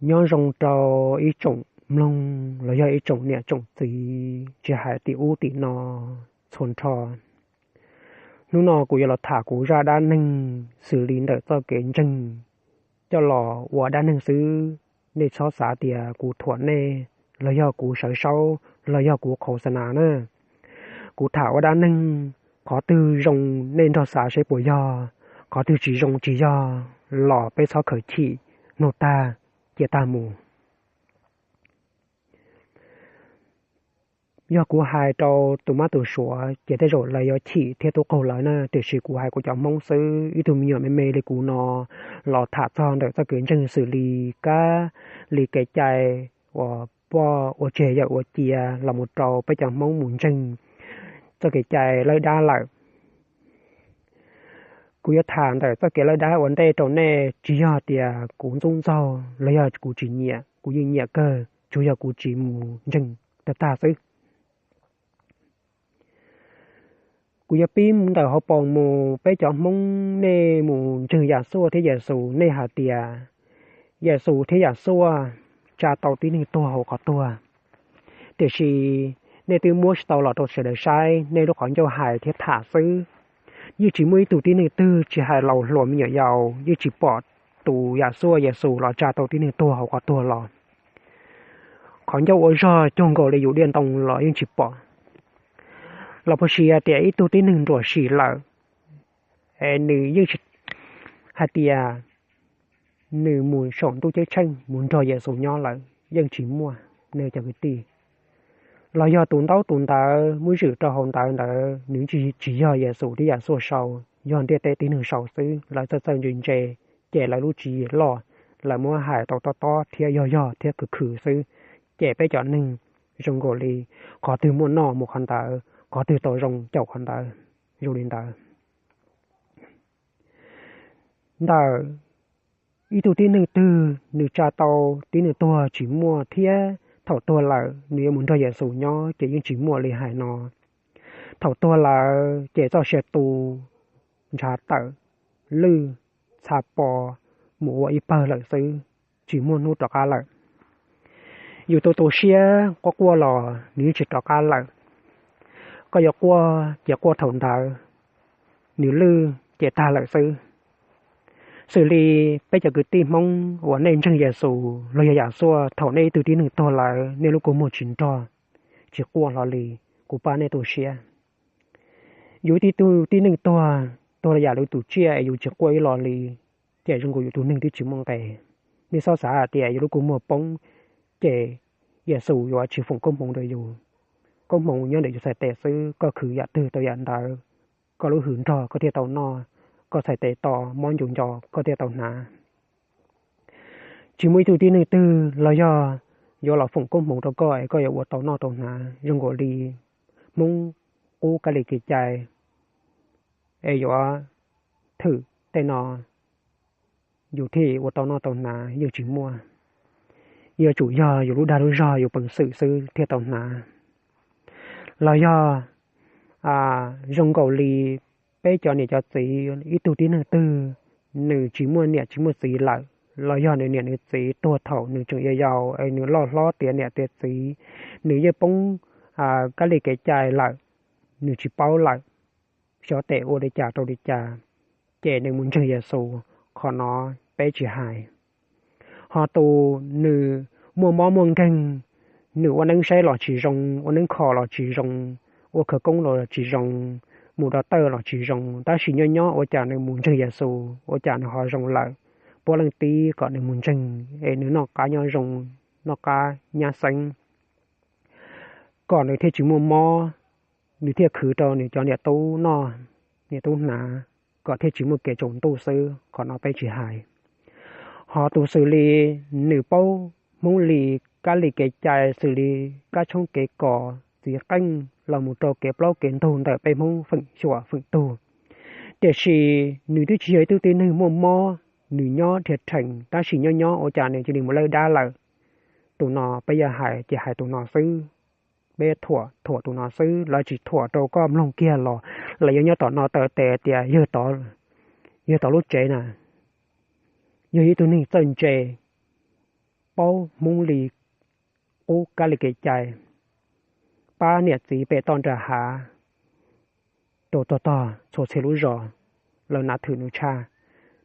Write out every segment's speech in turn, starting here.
Nyob zoo rau ib tsoom mloog los yog ib tsoom niam tsoom txiv tsis hais tim ub tim no txhua nrho. Hnub no kuv yuav los tham kuv zaj dab neeg xws li ntawm txoj kev ntseeg coj los ua dab neeg xwb. Nej txhob xav tias kuv thuam nej los yog kuv sawv saub los yog kuv qhauv xa nas na. Kuv tham ua dab neeg, qhov twg zoo nej nrog xav seb puas yog, qhov twg tsis zoo tsis yog los peb txhob khaws chim, nug tag cia tag mus. Yog kuv hais rau tus mab tus suav ces tej zaum lawv yuav chim thiab tub qaug lawv na, tiam sis kuv hais kuv cov Hmoob xwb. Ib tug me nyuam me me li kuv no los tham txog ntawm txoj kev ntseeg xws li kab li kev cai uas poj ua tseg yawm ua cia los mus rau peb cov Hmoob mus ntseeg txoj kev cai lawb dab lawm. Kuv yuav tham ntawm txoj kev lawb dab ua ntej rau nej, tsis yog tias kuv ntxub ntxaug los yog kuv tsis nyiam, kuv yeej nyiam kawg, tsuas yog kuv tsis mus ntseeg tag tag xwb. Kuv yuav pib ntawm hauv paus mus. Peb cov Hmoob nej mus ntseeg Yam Xuaj thiab Yes Xus, nej hais tias Yes Xus thiab Yam Xuaj tsa tau tib neeg tuag hauv qhov tuag, tiam sis nej twb muab tsis tau los rau sawv daws saib, nej lub qhov ncauj hais thiab tham xwb. Yeej tsis muaj ib tug tib neeg twg, tsis hais laus hluas me nyuam yaus, yeej tsis pom tus Yam Xuaj Yes Xus los tsa tau tib neeg tuag hauv qhov tuag los. Qhov ncauj ua zog cuag nkaus li yus diaj ntoo los yeej tsis pom. Los puas sis hais tias ib tug tib neeg nruam sim lawm, es nws yeej tsis hais tias nws mus saum ntuj ceeb tsheej mus nrog Yes Xus nyob lawm, yeej tsis muaj, nej cov kwv tij. Los yog tus ntaub tus ntawv muab zwm rau hauv ntawv ntawd nws tsis yog Yes Xus thiab Yam Xuaj sau, yog ntiaj teb tib neeg sau xwb, lawv txawj txawj ntse ntse, ces lawv lub tswv yim loj, lawv muab hais tau tob tob thiab yog yog thiab khwv khwv xwb. Ces peb cov neeg zoo nkaus li qhov twg muaj noj mus qhov ntawd, qhov twg tau zoo caum qhov ntawd, zoo li ntawd. Ntawm ib tug tib neeg twg nws tsa tau tib neeg tuag tsis muaj, thiab thaum tuag lawm nws yuav mus nrog Yes Xus nyob ces yeej tsis muaj li hais no. Thaum tuag lawm ces txoj sia tu, ntshav tawm, lwj, txha po, mus ua ib pawg lawm xwb, tsis muaj hnub rov qab lawm. Yus tus tu siab quaj quaj los nws yeej tsis rov qab lawm. Koj yuav quaj ces quaj thaum ntawd, nws lwj ces tag lawm xwb. Xws li peb cov kwv tij Hmoob uas nej ntseeg Yes Xus los yog Yam Xuaj, thaum nej ib tug tib neeg tuag lawm nej lub kua muag tsis nrog, tsis quaj hlo li, kuv pab nej tu siab. Yus ib tug tib neeg tuag, tuag li yam li tus tsiaj es yus tsis quaj ib los li, ces zoo nkaus yus tus neeg twb tsis muaj nqe. Nej txhob xav hais tias yus lub kua muag poob ces Yes Xus yuav tsis foom koob hmoov rau yus. Koob hmoov nyob ntawm yus txhais tes xwb, koj khwv yam twg tau yam ntawd, koj lub hws nrog koj thiaj tau noj, koj txhais tes to mob ncu nco koj thiaj tau hnav. Tsis muaj ib tug tib neeg twg los yog yuav los foom koob hmoov rau koj es koj yuav ua tau noj tau hnav. Zoo nkaus li Hmoob qub kab li kev cai es yuav thwm tej no yus thiaj ua tau noj tau hnav yeej tsis muaj. Yuav tsum yog yus lub dag lub zog yus peev xwm xwb thiaj tau hnav. Los yog zoo nkaus li peb cov niam cov txiv, ib tug tib neeg twg nws tsis muaj niam tsis muaj txiv lawm, los yog nws niam nws txiv tuag thaum nws tseem yau yau es nws loj hlob tiav niam tiav txiv, nws yeej poob kab li kev cai lawm, nws tsis paub lawm xyov tes ua li cas rau li cas, ces nws mus ntseeg Yes Xus, qhov no peb tsis hais. Ho tus nws muaj mob muaj nkeeg, nws ua neeb saib los tsis zoo, ua neeb kho los tsis zoo, ua khawv koob los tsis zoo, mus rau tawj los tsis zoo, tab sis nyob nyob ua cas nws mus ntseeg Yes Xus ua cas nws ho zoo lawm. Puav leej tib kom nws mus ntseeg es nws noj qab nyob zoo, noj qab nyab xeeb, kom nws thiaj tsis muaj mob, nws thiaj khwv rau nws cov niam tub noj, niam tub hnav, kom thiaj tsis muaj kev tsaus ntuj xwb, qhov no peb tsis hais. Ho tus xws li nws paub Hmoob li kab li kev cai xws li kab tshoob kev kos, txiv qeej los mus rau kev plaub kev ntug ntawm peb Hmoob feem xyuam feem tug, tiam sis nws twb tsis yog ib tug tib neeg muaj mob, nws nyob dhia rhees, tab sis nyob nyob ua cas nws cia li mus lawb dab lawm. Tus no peb yuav hais ces hais tus no xwb, peb thuam thuam tus no xwb, lawv tsis thuam rau koj mloog kiag los lawv yuav nyob tom no taw tes tias yawg tod lub tsev na yog ib tug neeg txawj ntse, paub Hmoob li qub kab li kev cai, pab niam txiv pem toj nram hav rau tog tog txhua txhia lub zos, lawv nav thwm nws tshaj.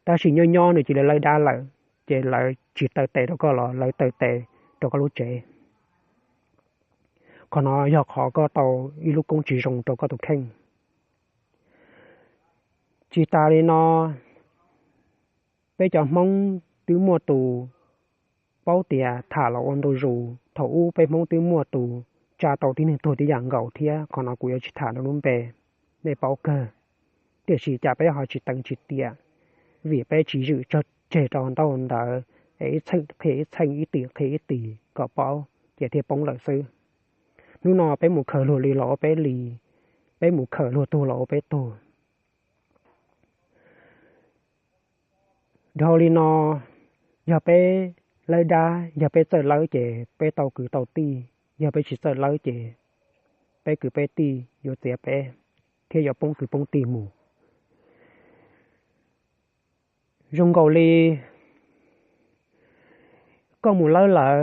Tab sis nyob nyob nws cia li lawb dab lawm, ces lawv tsis taw tes rau koj los lawv taw tes rau koj lub tsev. Qhov no yog qhov koj tau ib lub koob tsis zoo rau koj tus kheej. Tsis tas li no, peb cov Hmoob twb muaj tus paub tias tham los ua ntu zus, thaum ub peb Hmoob twb muaj tus tsa tau tib neeg tuag tib yam nkaus thiab, qhov no kuv yuav tsis tham nws lub npe, nej paub kawg. Tiam sis cas peb ho tsis teev tsis tiam, vim peb tsis zwm tseg rau ntaub ntawv, es ib txheej qhia ib txheej, ib tim qhia ib tim kom paub, ces thiaj poob lawm xwb. Hnub no peb mus khaws luag li los ua peb li, peb mus khaws luag tug los ua peb tug. Dhau li no, yog peb lawb dab, yog peb txawj lawb ces peb tau kwv tau tij, yog peb tsis txawj lawb ces peb kwv peb tij yuav txiav peb thiab yuav poob kwv poob tij mus. Zoo nkaus li koj mus lawb lawv,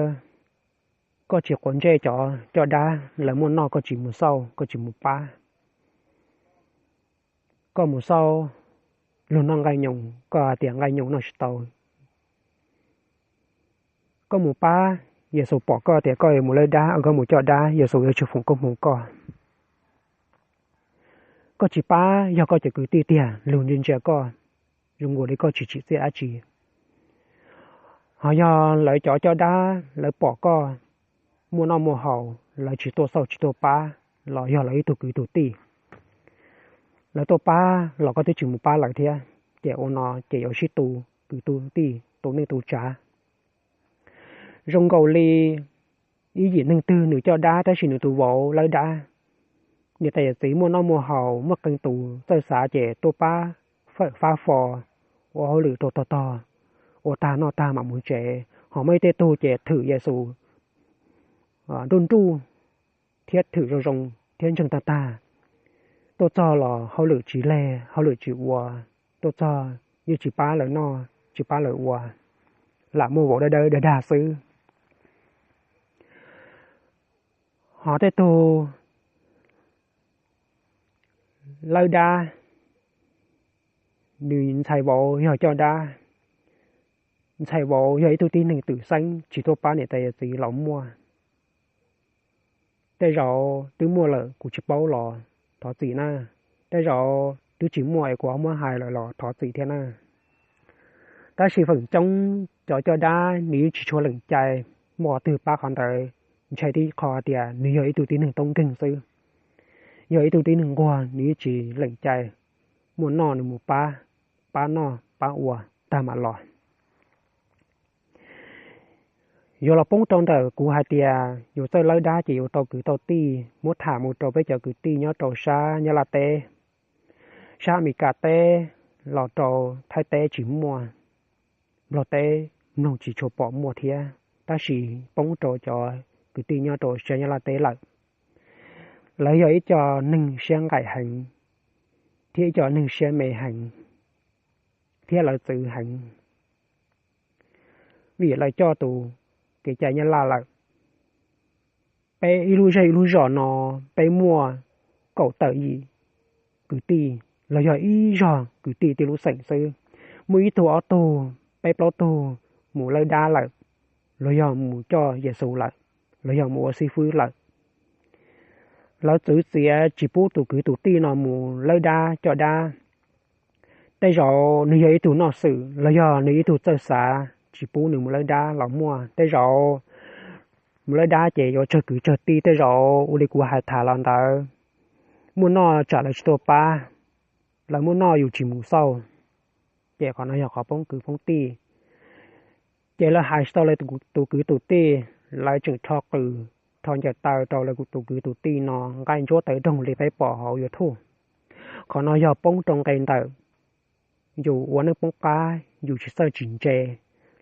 koj tsis quav ntsej cov coj dab, lawv muaj noj koj tsis mus xauj, koj tsis mus pab. Koj mus xauj luag noj nqaij nyoos, koj hais tias nqaij nyoos noj tsis tau. Koj mus pab, Yexus pom koj tias koj mus lawb dab, koj mus coj dab, Yexus yuav tsis foom koob hmoov koj. Koj tsis pab, yog koj cov kwv tij tiag luag ntsia ntsia koj, zoo nkaus li koj tsis tsim txiaj dab tsi. Ho yog lawv cov coj dab lawv pom koj muaj noj muaj haus, lawv tsis tuaj xauj tsis tuaj pab los yog lawv ib tug kwv tug tij, lawv tuaj pab los koj twb tsis mus pab lawv thiab, ces ua no ces yuav sib tu kwv tu tij, tu neej tu tsav. Zoo nkaus li ib yim neeg twg nws coj dab tab sis nws tus vauv lawb dab. Niam tais yawm txiv muaj noj muaj haus, muaj qee tus txawj xav ces tuaj pab fawm fab fo, ua hauj lwm rau tog tog, ua tag noj tag mam mus tsev. Ho muaj ib tej tug ces thwm Yexus nruj nruj thiab thwm zoo zoo thiab ntseeg tag tag, tuaj txog los hauj lwm tsis leg, hauj lwm tsis ua, tuaj txog yeej tsis pab lawv noj tsis pab lawv ua, lam muaj vauv dawb dawb dag dag xwb. Ho tej tug lawb dab, nws ntxhais vauv yog coj dab, ntxhais vauv yog ib tug tib neeg twm xeeb tsis tuaj pab niam tais yawm txiv los muaj. Tej zaum twb muaj lawm kuv tsis paub los thov txim na, tej zaum twb tsis muaj es kuv ho muab hais lawm los thov txim thiab na. Tab sis feem coob cov coj dab nws yeej tsis tshua lees cai, muaj qhov twg pab qhov ntawd, ntshai tib qho tias nws yog ib tug tib neeg toob nkeeg xwb, yog ib tug tib neeg nquag nws yeej tsis lees cai, muaj noj nws mus pab, pab noj pab ua tag mam los. Yuav los poob rau ntawm kuv hais tias yus txawj lawb dab ces yus tau kwv tau tij, muab tham mus rau peb cov kwv tij nyob rau sab Nyab Laj teb, sab Amelikas teb, los rau Thaib teb tsis muaj, Nplog teb mloog tsis tshua pom muaj thiab, tab sis poob rau cov kwv tij nyob rau sab Nyab Laj teb lawm. Lawv yog ib co neeg siab nqaim heev, thiab ib co neeg siab me heev, thiab lawv txwv heev, vim lawv coj tus kev cai Nyab Laj lawm. Peb ib lub zej ib lub zos no, peb muaj kaum tawm yim kwv tij los yog ib zog kwv tij tib lub xeem xwb, muaj ib tug ob tug peb plaub tug mus lawb dab lawm, los yog mus coj Yexus lawm, los yog mus ua xib fwb lawm. Lawv txwv txiav tsis pub tus kwv tus tij no mus lawb dab coj dab. Tej zaum nws yog ib tug noj xwm los yog nws ib tug txawj xav tsis pub nws mus lawb dab los muaj. Tej zaum mus lawb dab ces yuav tsawg kwv tsawg tij, tej zaum ua li kuv hais tham los ntawd, muaj noj tsam lawv tsis tuaj pab, lawv muaj noj yus tsis mus xauj, ces qhov no yog qhov poob kwv poob tij. Ces lawv hais tsis tau lawv tus kwv tus tij, lawv tseem rho qws, rho ncaws taw rau lawv tus kwv tus tij no nqaij ntsuab taw roog li peb pom hauv YouTube. Qhov no yog poob rau nqe ntawm yus ua neej poob qab, yus tsis txawj tsis ntse,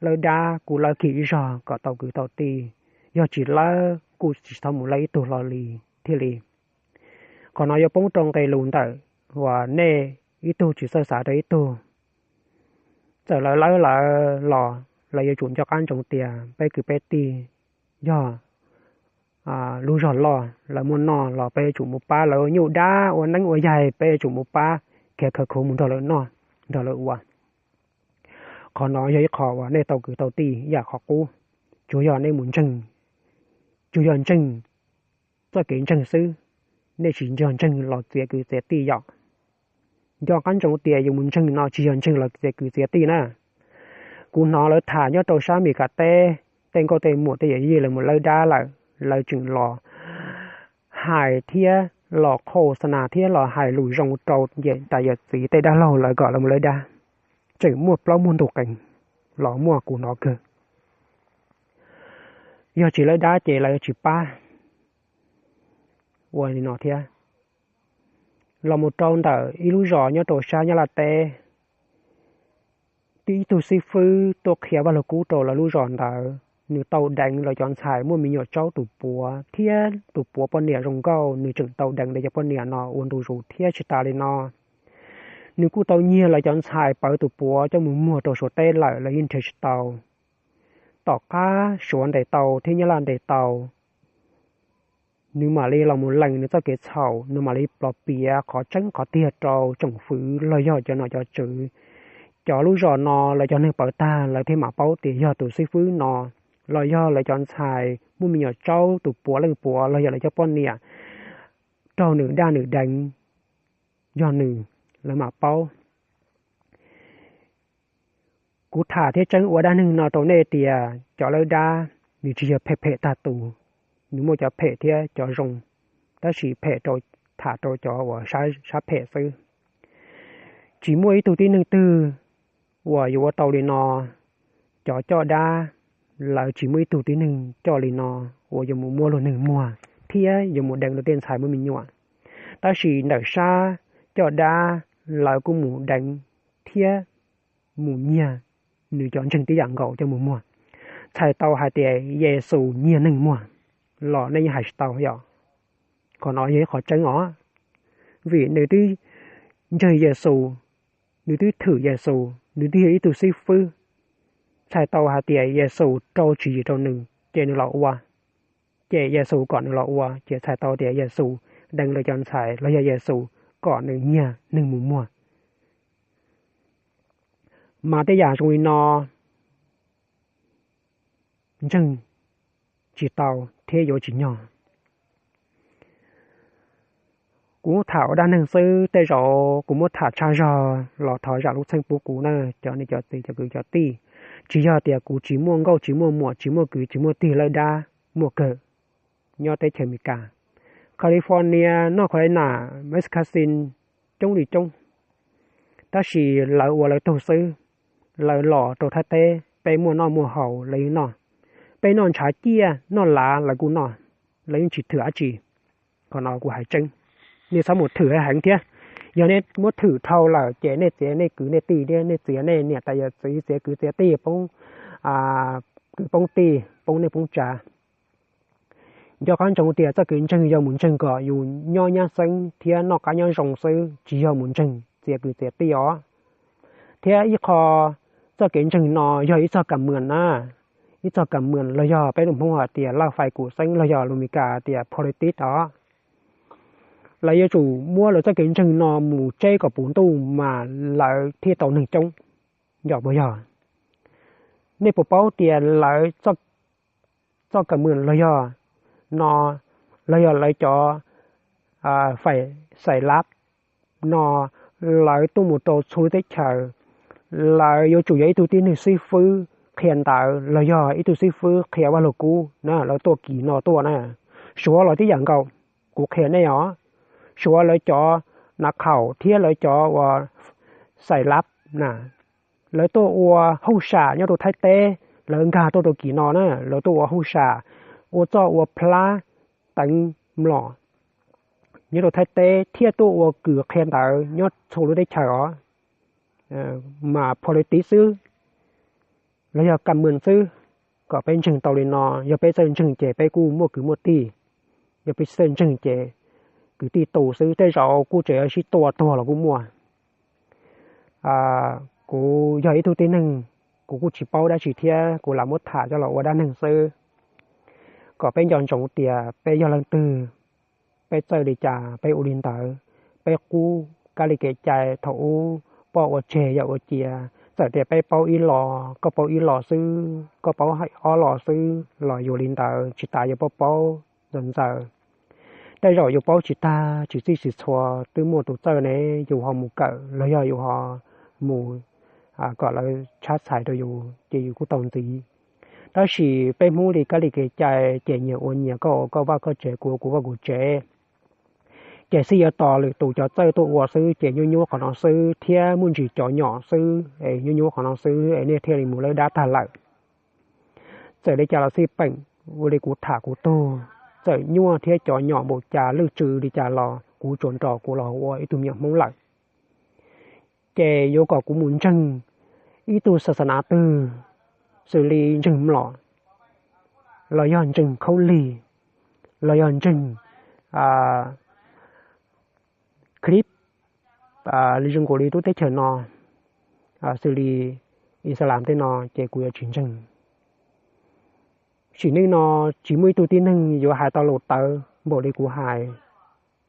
lawb dab kuj lawb kiag ib zog kom tau kwv tau tij, yog tsis lawb kuj tsis txhob mus lawb ib tug hlo li thiaj li. Qhov no yuav poob rau nqe lus ntawm uas nej ib tug tsis txawj xav rau ib tug. Txawm lawv lawb lawv los lawv yuav tsum nco qab ntsoov tias peb kwv peb tij yog lub zog loj, lawv muaj noj los peb yuav tsum mus pab, lawv ua nyuj dab ua neeb ua yaig peb yuav tsum mus pab, khiav khawv khuv mus nrog lawv noj, nrog lawv ua. Qhov no yog ib qho uas nej tau kwv tau tij yam qhov qub, tsuas yog nej mus ntseeg, tsuas yog ntseeg txoj kev ntseeg xwb, nej tsis yog ntseeg los txiav kwv txiav tij yom. Nco qab ntsoov tias yus mus ntseeg no tsis yog ntseeg los txiav kwv txiav tij na. Kuv hnov lawv tham nyob rau sab Mes Kas teb, tej nkauj tej muam tej yawm yij lawv mus laij dab lawm, lawv tseem los hais thiab los qhau xa nas thiab los hais lus zoo rau yawm tais yawm txiv tej dab laug lawv kom lawv mus laij dab. Tseem muaj plaub muaj ntug qees los muaj, kuv hnov kawg. Yog tsis laij dab ces lawv tsis pab ua li no thiab. Los mus rau ntawm ib lub zos nyob rau sab Nyab Laj teb, tib ib tug xib fwb tuaj qhia Vaj Lug Kub rau lawv lub zos ntawd, nws tau deev lawv cov ntxhais muaj me nyuam tsaub tus puav thiab tus puav poj niam zoo nkauj, nws tseem tau deev lawv cov poj niam no ua ntu zus thiab tsis tas li no, nws kuj tau nyiag lawv cov ntxhais pawv tus puav coj mus muag rau Suav teb lawm, lawv yeej nrhiav tsis tau. Tom qab Suav ntes tau thiab Nyab Laj ntes tau, nws mam li los mus lees nws txoj kev txhaum, nws mam li los piav qhov tseeb qhov tiag rau tsoom fwv los yog cov nom cov tswv. Cov lub zos no lawv cov neeg pawv tag lawv thiaj mam paub tias yog tus xib fwb no, los yog lawv cov ntxhais muaj me nyuam tsaub tus puav leej puav los yog lawv cov poj niam raug nws dab nws deev, yog nws, lawv mam paub. Kuv tham thiab tseeb ua dab neeg no rau nej tias cov laij dab nws tsis yog phem phem tag tus, nws muaj cov phem thiab cov zoo, tab sis phem rau, tham rau cov uas sab phem xwb. Tsis muaj ib tug tib neeg twg uas yuav ua tau li no. Cov coj dab, lawv tsis muaj ib tug tib neeg coj li no uas yuav mus muab luag neeg muag thiab yuav mus deev luag tej ntxhais muaj me nyuam. Tab sis ntawm sab coj dab, lawv kuj mus deev thiab mus nyiag nws cov ntseeg tib yam nkaus coj mus muag. Txhais tau hais tias Yexus nyiag neeg muag los nej yeej hais tsis tau yom. Qhov no yog ib qhov tseeb os, vim nws twb ntseeg Yexus, nws twb thwm Yexus, nws twb yog ib tug xib fwb. Txhais tau hais tias Yexus rau tswv yim rau nws ces nws los ua, ces Yexus kom nws los ua, ces txhais tau tias Yexus deev lawv cov ntxhais los yog Yexus kom nws nyiag neeg mus muag. Mas tej yam zoo li no ntseeg tsis tau thiab yuav tsis nyog. Kuv muab tham ua dab neeg xwb, tej zaum kuv muab tham tshaj zog los thov zam lub txim pub kuv na cov niam cov txiv cov kwv cov tij. Tsis yog tias kuv tsis muaj nkauj tsis muaj muam tsis muaj kwv tsis muaj tij, laij dab muaj kawg nyob teb chaws Amelikas, California, North Carolina, Wisconsin, coob li coob. Tab sis lawv ua lawv tug xwb, lawv los rau Thaib teb peb muaj noj muaj haus lawv yeej noj, peb noj ntshav ciaj noj lav lawv kuj noj, lawv yeej tsis thwm dab tsi. Qhov no kuv hais tseeb, nej txhob mus thwm heev thiab. Yog nej muab thwm dhau lawm ces nej txiav nej kwv nej tij thiab nej txiav nej niam tais yawm txiv, txiav kwv txiav tij, poob kwv poob tij, poob neej poob tsav. Nco qab ntsoov tias txoj kev ntseeg yog mus ntseeg kom yus nyob nyab xeeb thiab noj qab nyob zoo xwb, tsis yog mus ntseeg txiav kwv txiav tij os. Thiab ib qho, txoj kev ntseeg no yog ib txoj kam mwam na, ib txoj kam mwam los yog peb lus Hmoob hais tias laj fais kum xeeb los yog lus Meskas tias politics os. Lawv yuav tsum muab lawv txoj kev ntseeg no mus tseb kom puv ntuj mas lawv thiaj tau neeg coob, yog puas yog? Nej puas paub tias lawv txoj kam mwam los yog no, los yog lawv cov fais xais lab no, lawv tuaj mus rau txhua lub teb chaws, lawv yuav tsum yog ib tug tib neeg xib fwb qhia ntawv los yog ib tug xib fwb qhia Vaj Lug Kub na, lawv tuaj kis no tuaj na, Suav los tib yam nkaus. Kuv qhia nej os, Suav lawv cov nav khaum thiab lawv cov uas xais lab na, lawv tuaj ua hauj sam nyob rau Thaib teb, lawv nkag tuaj rau kis no na, lawv tuaj ua hauj sam, ua txoj ua plab teev mlom nyob rau Thaib teb thiab tuaj ua kws qhia ntawv nyob txhua lub teb chaws os. Mas politics xwb los yog kam mwam xwb, kom peb ntseeg tau li no, yog peb txawj ntseeg ces peb kuj muaj kwv muaj tij, yog peb tsis txawj ntseeg ces kwv tij tu xwb, tej zaum kuj tseem yuav sib tua tuag los kuj muaj. Kuv yog ib tug tib neeg, kuv kuj tsis paub dab tsi thiab, kuv lam muab tham coj los ua dab neeg xwb. Kom peb nco ntsoov tias peb yog leej twg, peb txawj li cas peb ua li ntawd, peb qub kab li kev cai thaum ub, poj ua tseg yawm ua cia. Txawm tias peb paub ib los, koj paub ib los xwb, koj paub ob los xwb los yuav li ntawd, tsis tas yuav paub paub ntxaws ntxaws. Tej zaum yus paub tsis tag, tsis txij tsis txhua, twb muaj tus txawj ne, yus ho mus kawm los yog yus ho mus kom lawv tshab txhais rau yus ces yus kuj tau ntxiv. Tab sis peb Hmoob li kab li kev cai ces nyias ua nyias, koj ua koj vaj koj tsev, kuv ua kuv vaj kuv tsev. Ces xij yuav tos lwm tus cov txawj tuaj ua xwb ces nyuaj nyuaj qhov no xwb thiab muaj ntsis cov nyom xwb es nyuaj nyuaj qhov no xwb es nej thiaj li mus lawb dab tag lawm. Txawm li cas los xij peem, ua li kuv tham kuv tug, txawm nyuaj thiab cov nyom npaum cas lwj tsw li cas los kuv tsuas nrog kuv los ua ib tug me nyuam Hmoob lawm. Ces yuav kom kuv mus ntseeg ib tug xa xa nav twg, xws li ntseeg mlom, los yog ntseeg khaub lig, los yog ntseeg clip, li zoo nkaus li tub teb chaws no, xws li Islam tej no ces kuv yuav tsis ntseeg. Sim neej no tsis muaj ib tug tib neeg yuav hais tau lus tawv npaum li kuv hais.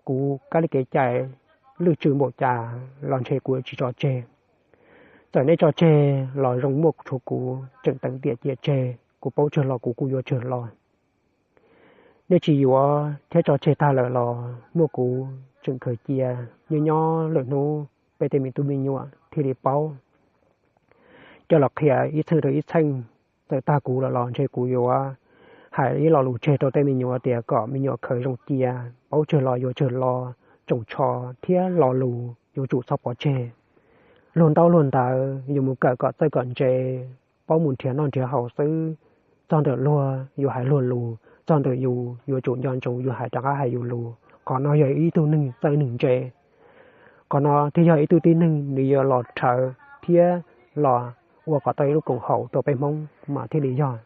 Kuv kab li kev cai lwj tsw npaum cas los ntshe kuv yuav tsis tso tseg. Txawm nej tso tseg los zoo, muaj tshuav kuv tseem teev tiam cia tseg, kuv paub tsawg los kuv kuj yuav tsawg los. Nej tsis yuav thiab tso tseg tag lawm los muaj kuv tseem khaws cia nyob nyob lwm hnub peb tej me tub me nyuam thiaj li paub. Coj los qhia ib txheej rau ib txheej, txawm tag kuv lawm los ntshe kuv yuav hais ib lo lus tseg rau tej me nyuam tias kom me nyuam khaws zoo cia, paub tsawg los yuav tsawg los, tsoos tsho thiab lo lus yuav tsum txhob pov tseg. Luag ntaub luag ntawv yuav mus kawm kom txawj kom ntse, paub mus nrhiav noj nrhiav haus xwb. Txog ntawm luag yuav hais luag lus, txog ntawm yus yuav tsum nco ntsoov yus hais rov qab hais yus lus. Qhov no yog ib tug neeg txawj neeg ntse. Qhov no thiaj yog ib tug tib neeg nws yuav los rhawv thiab los ua kom tau ib lub koom haum rau peb Hmoob mas thiaj li yog.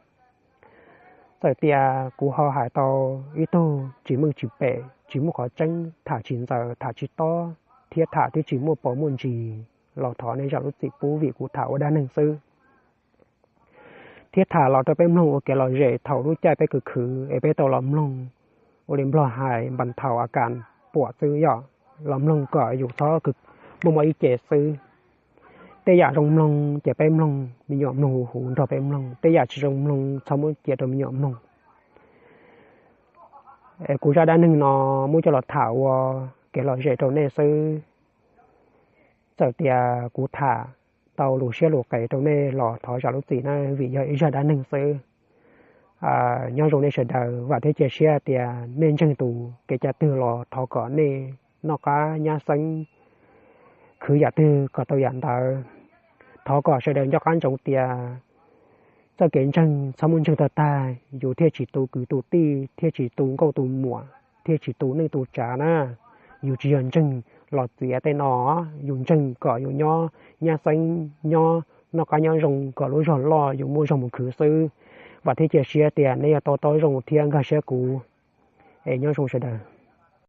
Txawm tias kuv ho hais tau ib tug tsis meej tsis pem, tsis muaj qhov tseeb, tham tsis ntxaws, tham tsis tob, thiab tham twb tsis muaj pov muaj ntsis los thov nej zam lub txim pub vim kuv tham ua dab neeg xwb. Thiab tham los rau peb mloog ua kev lom zem thaum lub caij peb khwv khwv es peb tau los mloog, ua li Nplog hais npas thaum a kas puam xwb yom, los mloog kom yus txhob muaj mob ib ce xwb. Tej yam zoo mloog ces peb mloog, me nyuam mloog huv huv nrog peb mloog, tej yam tsis zoo mloog txhob muab cia rau me nyuam mloog. Es kuv zaj dab neeg no muab coj los tham ua kev lom zem rau nej xwb. Txawm tias kuv tham tau lus siab lus qes rau nej los thov zam lub txim na, vim yog ib zaj dab neeg xwb. Nyob zoo nej sawv daws, vam thiab cia siab tias nej ntseeg tus kev cai twg los thov kom nej noj qab nyab xeeb, khwv yam twg kom tau yam ntawd. Thov kom sawv daws nco qab ntsoov tias txoj kev ntseeg txhob muab ntseeg tag tag, yus thiaj tsis tu kwv tu tij, thiaj tsis tu nkauj tu muam, thiaj tsis tu neej tu tsav na. Yus tsis yog ntseeg los txiav tej no, yus ntseeg kom yus nyob nyab xeeb, nyob noj qab nyob zoo, kom lub zog loj yus muaj zog mus khwv xwb. Vam thiab cia siab tias nej yuav to taub zoo thiab nkag siab kuv. Es nyob zoo sawv daws.